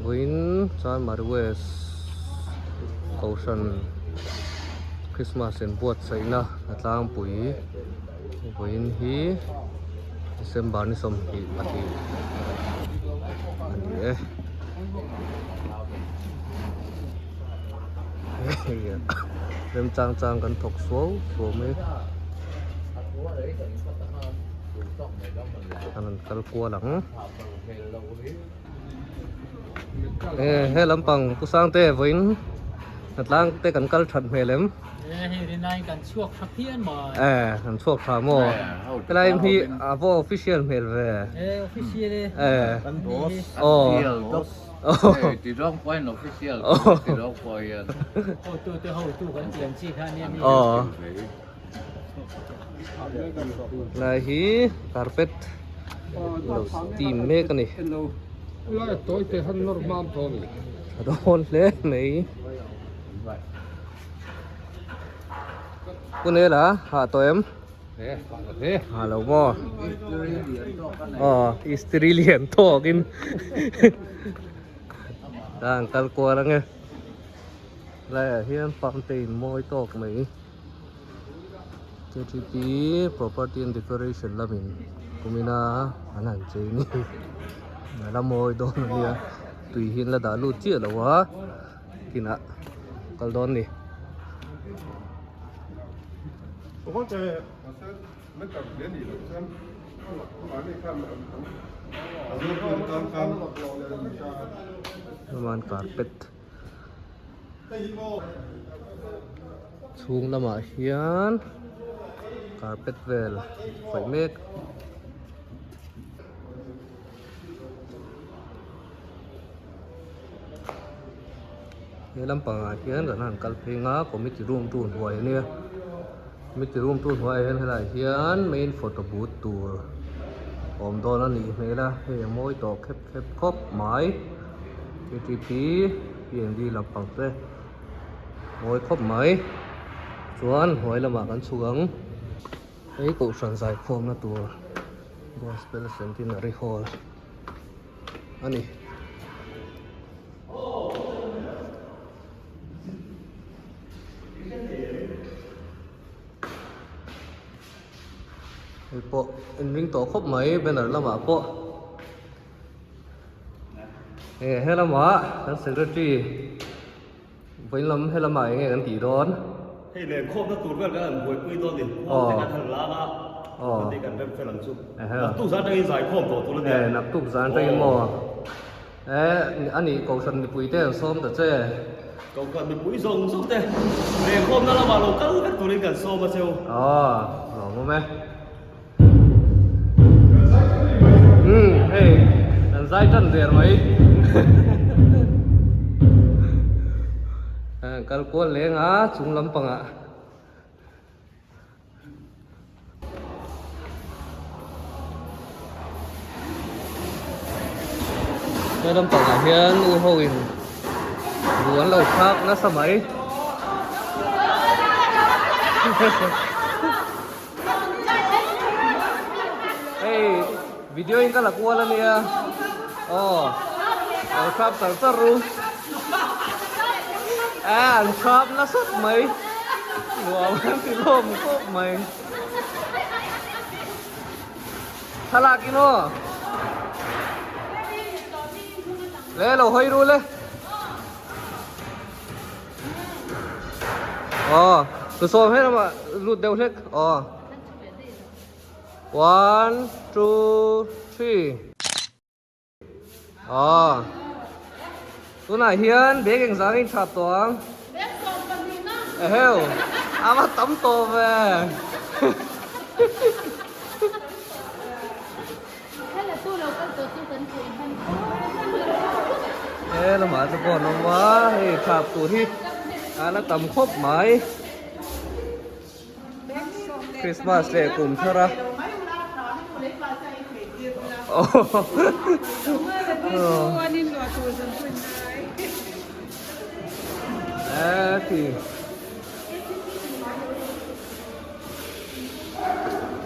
Vawiin Chanmari West Kohhran Christmas in buatsaihna a tlangpui vawiin hi December ni 22 a ni e. Remchang chang kan thawk suau suau mai an rawn kal kual ang e he lampang pu sangte vawiin hnatlang te kan kal that hmel em e kan chhuak tha maw helai hi a va official hmel ve e aw. Lai hi carpet lo steam mek a ni a dawn hle mai Punela hah tawh em? Ha lo maw? Aw, istiri lian tawkin an kal kual ange. Laiah hian fountain mawi tawk mai KTP property and decoration lamin kumina an han chei ni. A la mawi dawn a nia, tui hi an la dah lut chiah lo a, kinah kal dawn ni. Chuan carpet chhung lamah hian carpet vel khawih mek. He lampangah hian kan han kal phei nga committee room tu hnuai a nia committee room tu hnuaiah hian helaiah hian main photo booth tur awm dawn a nih hmel a hei a mawi tawh khep khep khawp mai ktp pnd lampang te mawi khawp mai chuan hnuai lamah kan chhuk ang hei kohhran zaikhawmna tur gospel centenary hall. a ni. Hei pawh inring tawh khawp mai banner lamah pawh enge he lamah kan secretary vawiin lam he lamah enge kan tih dawn. Hei leh khawpna tur vel kan han buaipui dawn ni khuang te kan han lang a chuti kan rem fel ang chu naktuk zan atangin zai khawm tawh tur a nia. Naktuk zan atangin maw a nih kohhran mipui te an sawm ta che. Kohhran mipui zawng zawng te leh khawmna lamah lo kal vek turin kan sawm a cheu. Aw lawmawm e. Umm hei kan zai tan der mai kal kual leng a chung lampangah he lampangah hian u ho in buh an lo thlak nasa mai. Hei video in ka la kual ania aw lo thlap char char ru a an thlap nasat mai nuam an ti hlawm khawp mai thlalak in aw le lo hawi ru le Aw tu sawm he lamah lut deuh hlek aw one two three aw tunah hian bag engzah nge in thap tawh ang eheu a va tam tawh ve He lamah te pawh an awm a hei thlak tur hi a la tam khawp mai Christmas leh kum thar a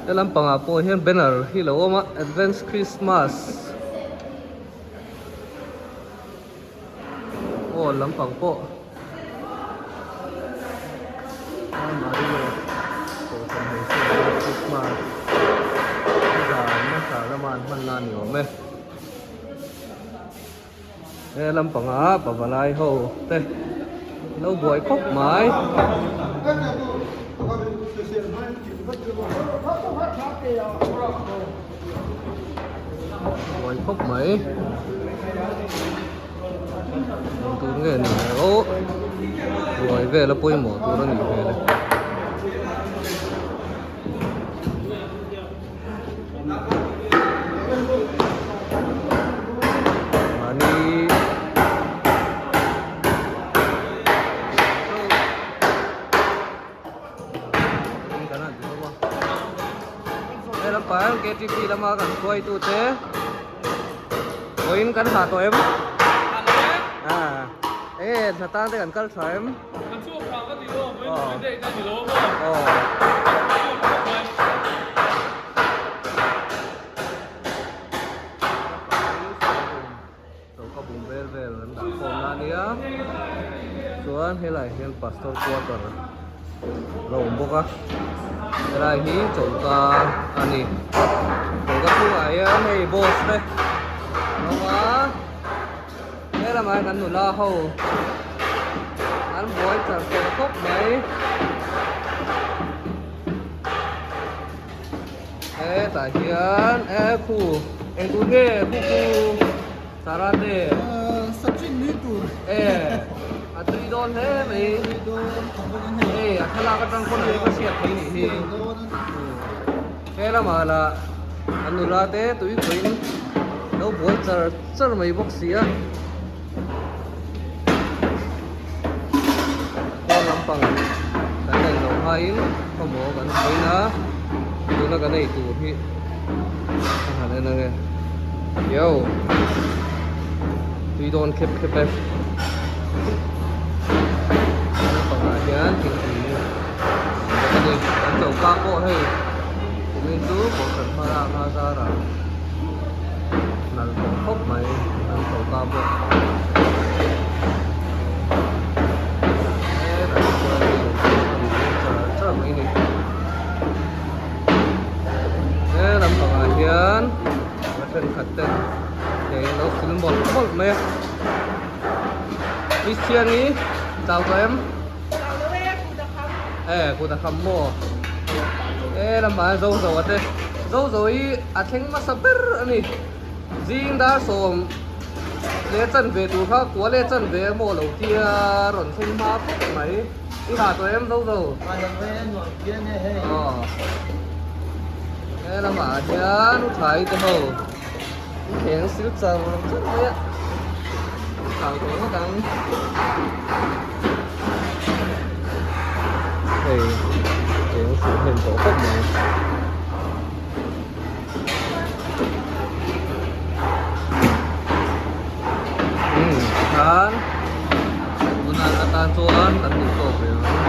He lampangah pawh hian banner hi lo awm a advance christmas. Hall lampang pawh Chanmari leh Kohhran hmeichhia te Christmas zan hmasa lama an hman na a ni awm e. He lampanga pavalai ho te lo buai khawp mai. Buai khawp mai. Eng tur nge ni le aw buai vel a pawimawh tur a nih hmel e. Mahni kan han ti bawk a he lampang hian ktp lama kan hruaitute vawiin kan hah tawh em? Enge hna tan te kan kal tha em? Kan chhuak tha ka ti lo, vawiin holiday te a ni lo a maw? Kan chhuak khawp mai. Choka bum vel vel an dah khawm na ania chuan helai hian pastor quarter a awm bawk a helai hi choka a ni choka chhungah hian hei boss te an awm a helamah hian kan nula ho an buai char tawh khawp mai. Hetah hian e khu eng tur nge khu khu Sara te Sachin nui tur e a tui dawn hle mai tui dawn khawp bawk in hei hei a thlalak atang pawn a lo hriat thei nih hi he lamah lah an nula te tui khawiin lo buai char char mai bawk si a. Pawn lampang kan nei lo hmain khawmaw kan sawi a tuna kan ei tur hi a han en ange yo tui dawn khep khep e lampangah hian thingpui a awm bawk a ni kan choka pawh hei kumin chu kohhran hmara a zarah. Nalh tawh khawp mai an choka pawh hetah chuan hei char char mai a ni he lampangah hian a thenkhat ten thei an lo sil mawlh mawlh mai a Christian hi chau tawh em? E kut a kham maw e lamah hian zo zo a te zo zo hi a thleng hmasa ber a ni zing dar sawm leh chan ve tur kha kua leh chan ve emaw lo tia rawn thleng hma khawp mai i ha tawh em zo zo aw he lamah hian thlai te ho thleng sil char char mai a chau tawh ngawt ang hei thleng sil hnem tawh khawp mai umm tikhan tuna atan chuan kan duh tawk ve ang.